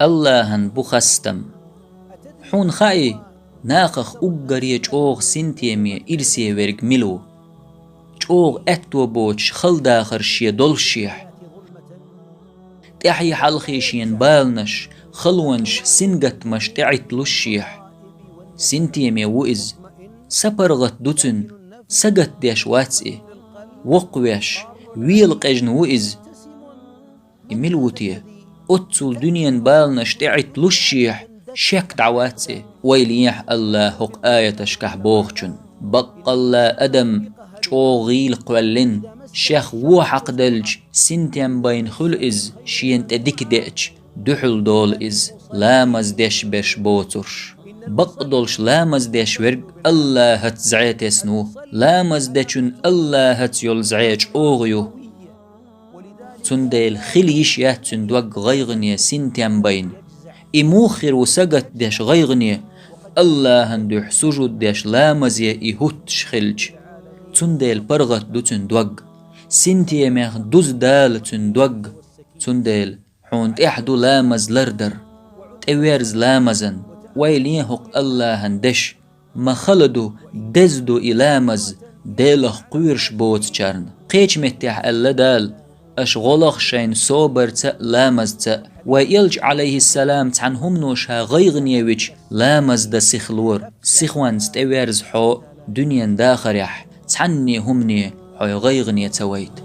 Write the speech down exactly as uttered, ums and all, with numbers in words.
Аллахьан бу хастам. Хьуна хаий, нахах уггаре чӀогӀа синтеме ирсе верг мила ву? ЧӀогӀа аьтто боцуш хала дахар шен доллушехь, тӀаьхьий хьалхий шена баланаш, халонаш, сингаттамаш тӀеӀитталушехь, синтеме ву иза. Са паргӀат ду цуьнан, сагатдеш вац и. Воккхавеш, вела къежна ву иза. И мила ву те? Оццул дуьненан баланаш тӀеӀитталушехь, шек дӀавац и. Вай лехьа Аллахьа хӀокху аяташкахь бохучунна. Баккъалла адам чӀогӀа гӀийла кхоьллина, шех вон хьакхаделча, синтем байна хуьлу иза, шена тӀе дика деача, дуьхьал долу иза, ламаз деш берш боцурш. Бакъдолуш ламаз деш верг Аллахьаца зӀе тесна ву. Ламаз дечун Аллахьаца йолу зӀе чӀогӀа ю. Цундела хила йиш яц цуьнан дог гӀайгӀане, синтем байна. И муха хир ву сагатдеш гӀайгӀане, Аллахьан дуьхьа сужуд деш ламазе и хӀуттуш хилча? Цундела паргӀат ду цуьнан дог. Синтемех дуза дала цуьнан дог. Цундела хьуна тӀехь ду ламаз лардар. ТӀеверза ламазан, вай лен хӀокху Аллахьан деш. Ма хала ду, деза ду и ламаз Делах кхоьруш боцучарна. Кхечу меттехь аьлла Дала: «Аша гӀо лаха шайна собарца а, ламазца а». Вай элча, Ӏалайхиссалам, цхьана хӀумано ша гӀайгӀане вича, ламаз дан сихлора. Сихонца тӀеверза хьо дуьненан дахарехь, цхьанне хӀумане хьо гӀайгӀане ца вайта.